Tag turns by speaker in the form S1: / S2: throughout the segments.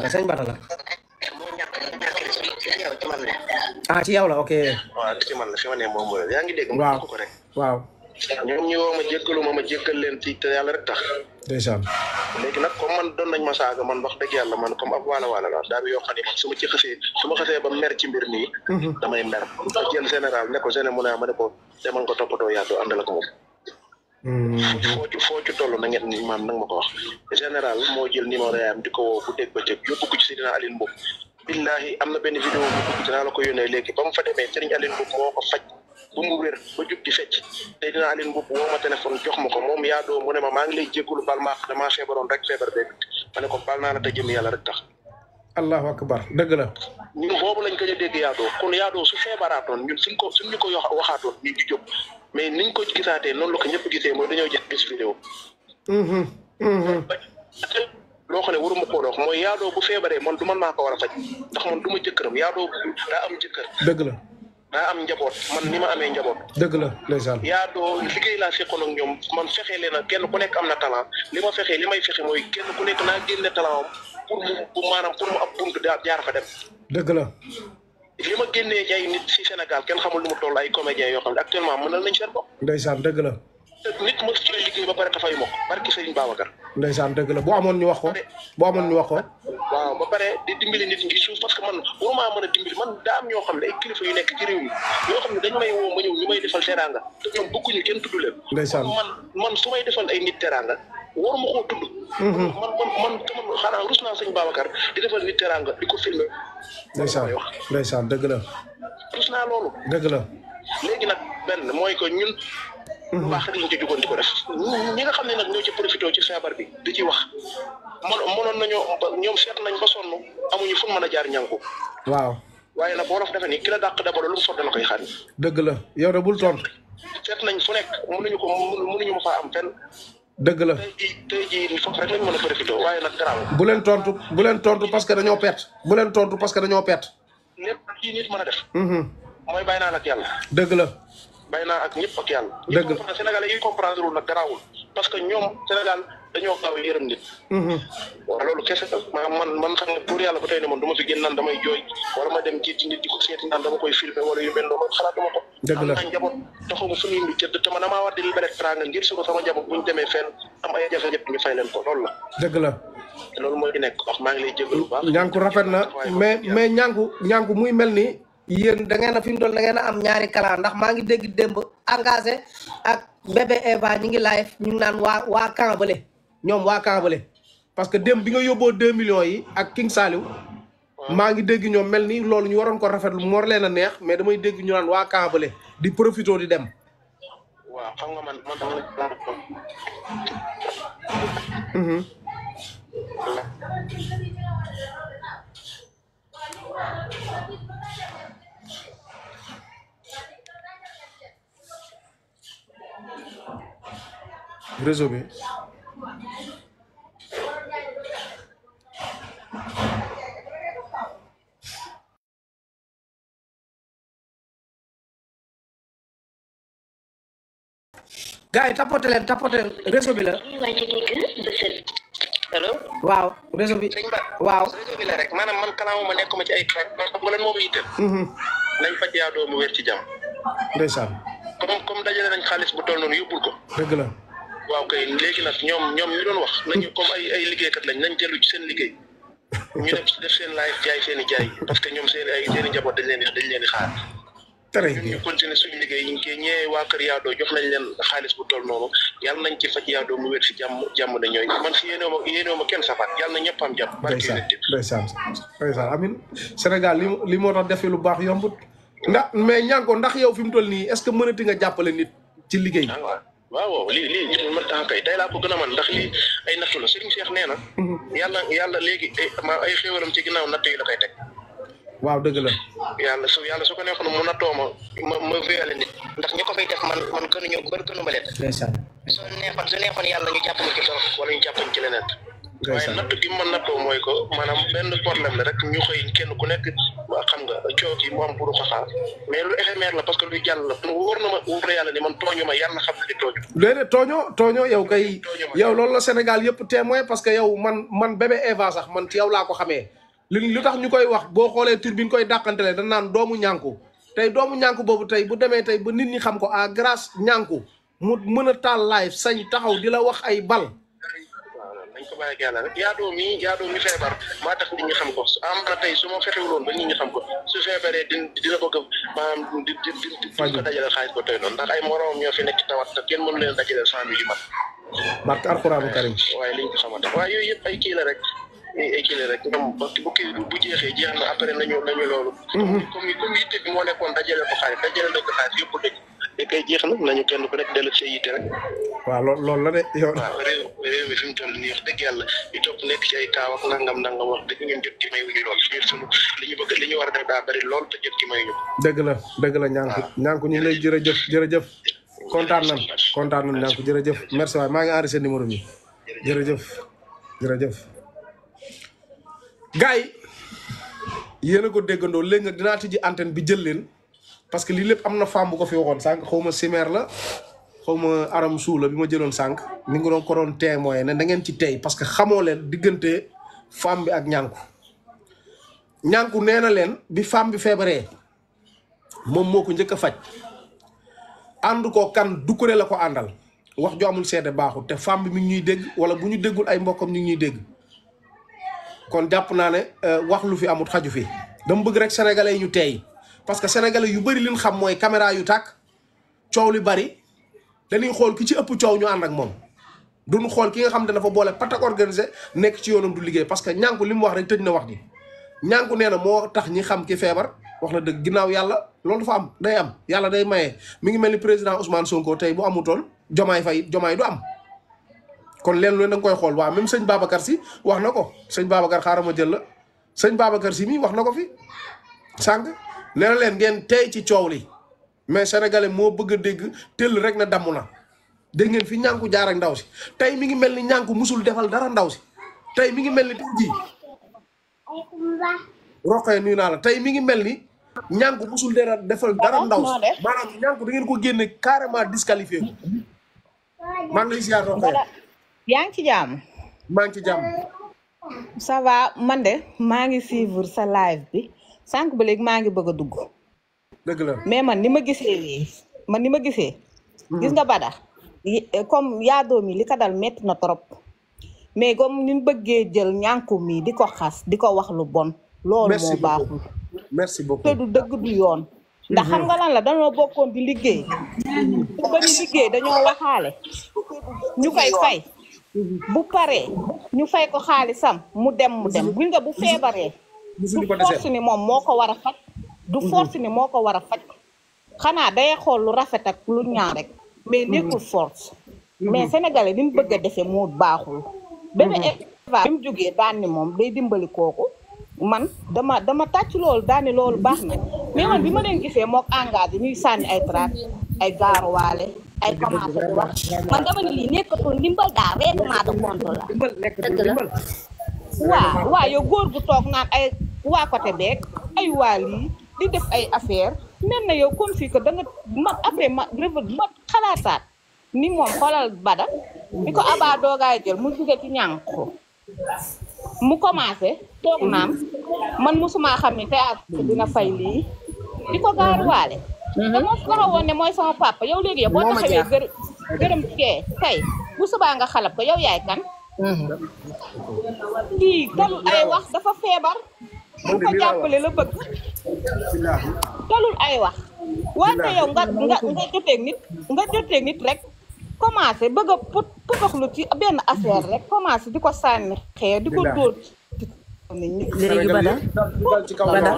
S1: sëñ Bada la.
S2: moo ñàkk ci yow ci man la.
S1: ah ci yow la ok.
S2: waaw ci man la fi ma ne moom mooy yaa ngi dégg.
S1: waaw
S2: ko rek.
S1: waaw.
S2: ñoom ñu woo ma jéggalu ma jéggal leen ci te yàlla rek tax.
S1: ndeysaan.
S2: léegi nag comme man doon nañ ma saaga man wax dëgg yàlla man comme ab waala la daa bi yoo xam ne man su ma xasee ba mer ci mbir nii. damay mer ba jël général ne ko mu ne ma ne ko demal nga toppatoo yaatu àndal ak moom. foo ci toll na ngeen maam nag ma ko wax général moo jël numéro yaayam di ko woo bu dégg ba cëg yóbbu ko ci Seydina Aline Mboup billahi am na benn vidéo bu dugg dinaa la ko yónnee léegi ba mu fa demee Serigne Aline Mboup moo ko faj bu mu wér ba jug di fecc Seydina Aline Mboup woo ma téléphone jox ma ko moom yaadoo mu ne ma maa ngi lay jégalu bal maa damaa feebaroon rek feebar bee ma ne ko bal naa la te jëm yàlla rek tax
S1: allahu akbar dëgg la
S2: ñun boobu lañ gëj a dégg yaadoo kon yaadoo su feebaraatoon ñun suñ ñu ko waxaatoon ñu di jóg mais niñ ko gisaatee noonu la ko ñëpp gisee mooy dañoo jël gis vidéo loo xam ne waruma koo dox mooy yaadoo bu feebaree man du man maa ko war a faj ndax man du ma jëkkëram yaadoo daa am jëkkër
S1: dëgg la
S2: daa am njaboot man ni ma amee njaboot
S1: dëgg la ndeysaan
S2: yaadoo liggéey laa seqoon ak ñoom man fexe leen kenn ku nekk am na talent li may fexe mooy kenn ku nekk naa génne talent am pour mu ab buntu jaar fa dem
S1: dëgg la
S2: li ma génnee ay nit si Sénégal kenn xamul lu mu toll ay comédiens yoo xam ne actuellement mënal nañ seen bopp
S1: ndeysaan dëgg la
S2: nit mos ci liggéey ba pare dafay mokk barki Sëriñ Babacar
S1: ndeysaan dëgg la bu amoon ñu wax ko
S2: waaw ba pare di dimbali nit ñi suuf parce que man warumaa mën a dimbali man daa am ñoo xam ne ay kilifa yu nekk ci réew mi yoo xam ne dañu may woo ma ñëw ñu may defal teraanga te ñoom bëgguñu kenn tudd leen
S1: ndeysaan
S2: man su may defal ay nit teraanga waruma koo tudd man xanaa rus naa Sëriñ Babacar di defal nit teraanga di ko filmer
S1: ndeysaan dëgg la
S2: rus naa loolu
S1: dëgg la
S2: léegi nag benn mooy ko ñun lu baax rek lañ ci jugoon di ko def ñi nga xam ne nag ñoo ci profité ci feebar bi di ci wax mënoon nañoo ñoom seet nañ ba sonn amuñu fu mën a jaar ñànku
S1: waaw
S2: waaye nag boo def defe ni ki la dàq dabalo lu mu sot dana koy xaar
S1: dëgg la yow de bul tontu
S2: seet nañ fu nekk mënuñu ma faa am fenn
S1: dëgg la
S2: tey jii foofu rek lañ mën a profité waaye nag garaaw
S1: bu leen tontu parce que dañoo perte
S2: lépp ci nit mën a def mooy bàyyi naa la ak yàlla
S1: dëgg la
S2: bàyyi naa ak ñëpp ak yàlla
S1: dëgg
S2: la Sénégalais yi comprendre wul nag garaawul parce que ñoom Sénégal dañoo gaaw yërëm nit waaw loolu kese man xam nga pour yàlla ba tey ne man du ma fi génn naan damay jooy wala ma dem ci nit di ko seeti naan dama koy filmer wala yu mel noonu xalaatuma ko
S1: dëgg la
S2: am naa njaboot taxaw ma fu ñuy tëdd te man damaa war di libéré tranga ngir suba sama njaboot buñu demee fenn am ay jafe-jafe ñu fay leen ko loolu la
S1: dëgg la
S2: loolu mooy di nekk wax maa ngi lay jégalu bu baax
S1: ñànku rafet na mais ñànku muy mel ni yéen da ngeen a fi mu doon da ngeen a am ñaari kala ndax maa ngi dégg démb engagé ak bébé Eva ñi ngi live ñu ngi naan waa Kambale ñoom waa Kambale parce que démb bi nga yóbboo 2 millions yi ak King Saliou maa ngi dégg ñoom mel ni loolu ñu waroon ko rafetlu mu war leen a neex mais damay dégg ñu naan waa Kambale di profito di dem
S2: waaw xam nga man
S1: réseau bi gars yi tapoté leen réseau bi la
S2: allo
S1: waaw réseau bi waaw
S2: réseau bi la rek maanaam man kalaamuma nekkuma ci ay traite parce que bu leen moom yitteel nañ faj yaadoo mu wér ci jàmm
S1: ndeysaan
S2: comme dajale nañ xaalis bu toll noonu yóbbul ko
S1: dëgg la
S2: waaw kay léegi nag ñoom ñu doon wax nañu comme ay liggéeykat lañ nañ dellu ci seen liggéey ñu def seen live jaay seen i jaay parce que ñoom seen i njaboot dañ leen di xaar
S1: très
S2: ñun ñu continuer suñu liggéey ñu ngi koy ñëwee waa kër yaadoo jox nañ leen xaalis bu toll noonu yàlla nañ ci faj yaadoo mu wér si jàmm na ñooy man si yéenoo ma kenn safaat yàlla na ñëpp am jàmm
S1: ndeysaan amin Sénégal li moo tax defe lu baax yombut mais ñànko ndax yow fi mu toll nii est-ce que mënati nga jàppale nit ci liggéey
S2: waaw lii man tax kay tey laa ko gën a man ndax lii ay nattu la Serigne Cheikh nee na yàlla léegi ay xéewalam ci ginnaaw natt yi la koy teg
S1: waaw dëgg la
S2: yàlla su ko neexoon mu nattoo ma véale nit ndax ñu ko fay def man gënu ma leen su neexoon yàlla ñu jàpp ma ci dara wala ñu jàpp ci leneen waaye natt gi ma nattoo mooy ko maanaam benn problème la rek ñu xëy kenn ku nekk xam nga coow yi mu am pour xaxaar mais lu éphémère la parce que luy jàll la wóor na ma wóor yàlla ni man tooñu ma yàlla xam na ni tooñu.
S1: déedéet tooñoo yow kay yow loolu la Sénégal yëpp témoin parce que yow man bébé Eva sax man ci yow laa ko xamee li tax ñu koy wax boo xoolee tur bi ñu koy dàqantele dañ naan doomu ñànku tey doomu ñànku boobu tey bu demee tey ba nit ñi xam ko à grâce ñànku mu mën a taal live sañ taxaw di la wax ay bal.
S2: dañ ko bàyyi ak yàlla rek yaadoo mi feebar maa tax nit ñi xam ko am na tey su ma fexewuloon ba nit ñi xam ko su feebaree dina ko gëm maanaam di ko dajale xaalis ba tey noonu ndax ay moroom ñoo fi nekk tawat te kenn mënu leen dajale 100 000 yu mat
S1: barke alxuraanu karim
S2: waaye liñ ko xamante waaye yooyu yëpp ay kii la rek ñoom bu kii bu jeexee jeex na après nañu loolu comme yitte bi moo nekkoon dajale ko xaalis yëpp dëgg da koy jeex na nañu kenn ku nekk dellu see yitte rek
S1: waaw loolu la de yow
S2: waaw réew mi fi mu toll nii wax dëgg yàlla ñu topp nekk ci ay kaaw ak nangam wax dëgg ngeen jot gi may wuñu lool sunu li ñu war a def daa bari lool te jot gi may ñu dëgg la ñànku ñu ngi lay jërëjëf kontaan nañ ñànku jërëjëf merci waay maa ngi enregistré numéro bi jërëjëf gars yi yéen a ko déggandoo léegi nag dinaa tijji antenne bi jël leen parce que lii lépp am na femme bu ko fi waxoon sànq xaw ma simeer la xaw ma aram suula bi ma jëloon sànq mi ngi doon ko doon témoin ne da ngeen ci tey parce que xamoo leen diggante femme bi ak ñànku nee na leen bi femme bi feebaree moom moo ko njëkk a faj ànd ko kan Doucouré la ko àndal wax ju amul seede baaxul te femme bi mi ngi ñuy dégg wala bu ñu déggul ay mbokkam ñu ngi ñuy dégg kon jàpp naa ne wax lu fi amut xaju fi dama bëgg rek sénégalais yi ñu teey parce que sénégalais yu bëri liñ xam mooy caméra yu tàkk coow li bari dañuy xool ki ci ëpp coow ñu ànd ak moom duñu xool ki nga xam ne dafa boole patak organisé nekk ci yoonam du liggéey parce que ñànku li mu wax rek tëj na wax ji ñànku nee na moo tax ñi xam ki feebar wax na dëgg ginnaaw yàlla loolu dafa am day am yàlla day maye mi ngi mel ni président Ousmane Sonko tey bu amutoon Jomaay du am kon leen lu da nga koy xool waaw même sëñ Babacar si wax na ko sëñ Babacar xaaral ma jël la sëñ Babacar si mi wax na ko fi sànq nee na leen ngeen tey ci coow li mais sénégalais moo bëgg a dégg tëll rek na damm na dégg ngeen fi ñànku jaar ak ndaw si tey mi ngi mel ni ñànku musul defal dara ndaw si tey mi ngi mel ni tey jii roqee nuyu naa la tey mi ngi mel ni ñànku musul defal dara ndaw si maanaam ñànku da ngeen ko génne carrément disqualifié ko maa ngi lay ziar roqee
S3: yaa ngi ci jàmm
S1: maa ngi ci jàmm
S3: ça va man de maa ngi suivre sa live bi sànq ba léegi maa ngi bëgg a dugg
S1: dëgg la
S3: mais man ni ma gisee gis nga Bada comme yaadoo mi li ko dal metti na trop mais comme ni ñu bëggee jël ñànku mi di ko xas di ko wax lu bon loolu moo baaxul
S1: merci beaucoup
S3: te du dëgg du yoon ndax xam nga lan la dañoo bokkoon di liggéey ba ñu liggéey dañoo waxaale ñu koy fay bu paree ñu fay ko xaalisam mu dem gis nga bu feebaree du force ni moom moo ko war a faj du force ni moo ko war a faj xanaa day xool lu rafet ak lu ñaaw rek mais nekkul force mais sénégalais li mu bëgg a defee moo baaxul bébé Eva bi mu jógee daan ni moom day dimbali kooku man dama tàcc loolu daan ni loolu baax na mais man bi ma leen gisee mook engagé ñuy sànni ay traat ay gaaruwaale ay commencé di wax man dama ne lii nekkatul ndimbal daal règlement de compte la dëgg la waaw yow góor gu toog naan ay waa côté beeg ay waa lii di def ay affaire mel na yow comme fii que da nga man après ma xalaataat ni moom xoolal Bada bi ko abaa doogaay jël mu jóge ci ñànku mu commencé toog naam man musuma xam ne théâtre dina fay lii di ko gaaruwaale te moo taxawoon ne mooy sama papa yow léegi yow boo taxawee gërëm kee tey bu subaa nga xalab ko yow yaay kan kii talul ay wax dafa feebar bu ko jàppale la bëgg talul ay wax wante yow nga joteeg nit rek commencé bëgg a putoxlu ci benn affaire rek commencé di ko sànni xeer di ko dóor
S4: léegi Bada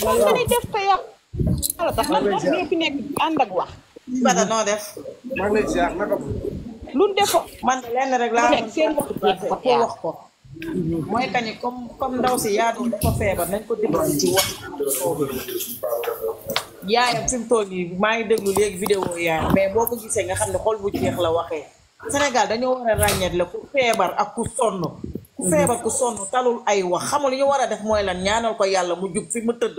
S3: moom nga def te yow ala tax man ñoo fi nekk ànd ak wax
S4: Bada noo def
S1: maa ngi lay ziar naka
S3: lu defo
S4: man lenn rek laa
S3: nekk seen
S4: pour wax ko mooy kañi comme ndaw si yaatu dafa feebar nañ ko dimbali ci wax yaayam fi mu toll nii maa ngi déglu léegi vidéo yaayam mais boo ko gisee nga xam ne xol bu jeex la waxee Sénégal dañoo war a ràññeet la ku feebar ak ku sonn feebar ku sonn talul ay wax xamul li ñu war a def mooy lan ñaanal ko yàlla mu jug fi mu tëdd.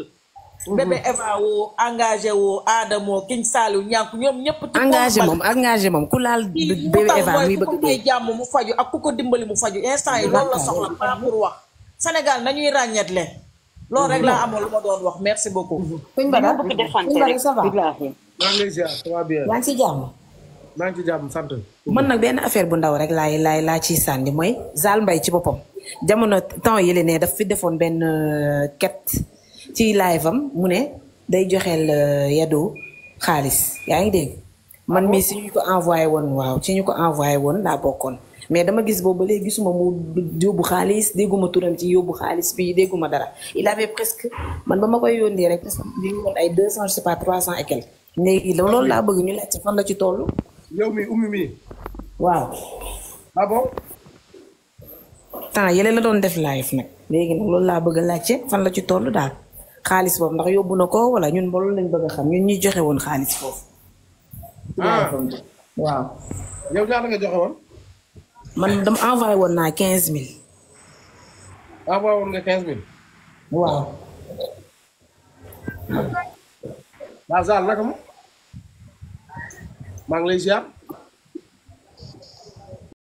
S4: bébé Eva woo engagé woo Adamo King Saliou ñàkk ñoom ñëpp. ci
S5: engagé moom ku laal bébé Eva muy bëgg
S4: ku may jàmm mu faju ak ku ko dimbali mu faju instant yi loolu la soxla pas pour wax Sénégal nañuy ràññetle loolu rek laa amoon lu ma doon wax merci beaucoup.
S5: Sëñ Bada
S3: bëgg defante rek
S5: ça va.
S1: maa ngi lay ziar ça va bien.
S5: yaa ngi si jàmm.
S1: maa ngi ci jàmm sant.
S5: man nag benn affaire bu ndaw rek laa ciy sànni mooy Zal Mbaye ci boppam jamono temps yële ne daf fi defoon benn ket ci live am mu ne day joxeel Yado xaalis yaa ngi dégg man mii si ñu ko envoyé woon waaw ci ñu ko envoyé woon laa bokkoon mais dama gis boobu ba léegi gisuma mu yóbbu xaalis dégguma turam ci yóbbu xaalis bi dégguma dara il avait presque man ba ma koy yónnee rek presque li ngi woon ay 200 je sais pas 300 et quelques léegi loolu laa bëgg ñu laajte fan la ci toll.
S1: yow mi ummi mi.
S5: waaw.
S1: ah bon.
S5: temps yële la doon def live nag léegi nag loolu laa bëgg a laajte fan la ci toll daal xaalis boobu ndax yóbbu na ko wala ñun loolu lañ bëgg a xam ñun ñuy joxe woon xaalis foofu. waaw.
S1: yow ñaata nga joxe woon.
S5: man dama envoyé woon naa 15000.
S1: envoyé woon nga 15000.
S5: waaw.
S1: waa Zal naka ma. maa ngi lay ziar.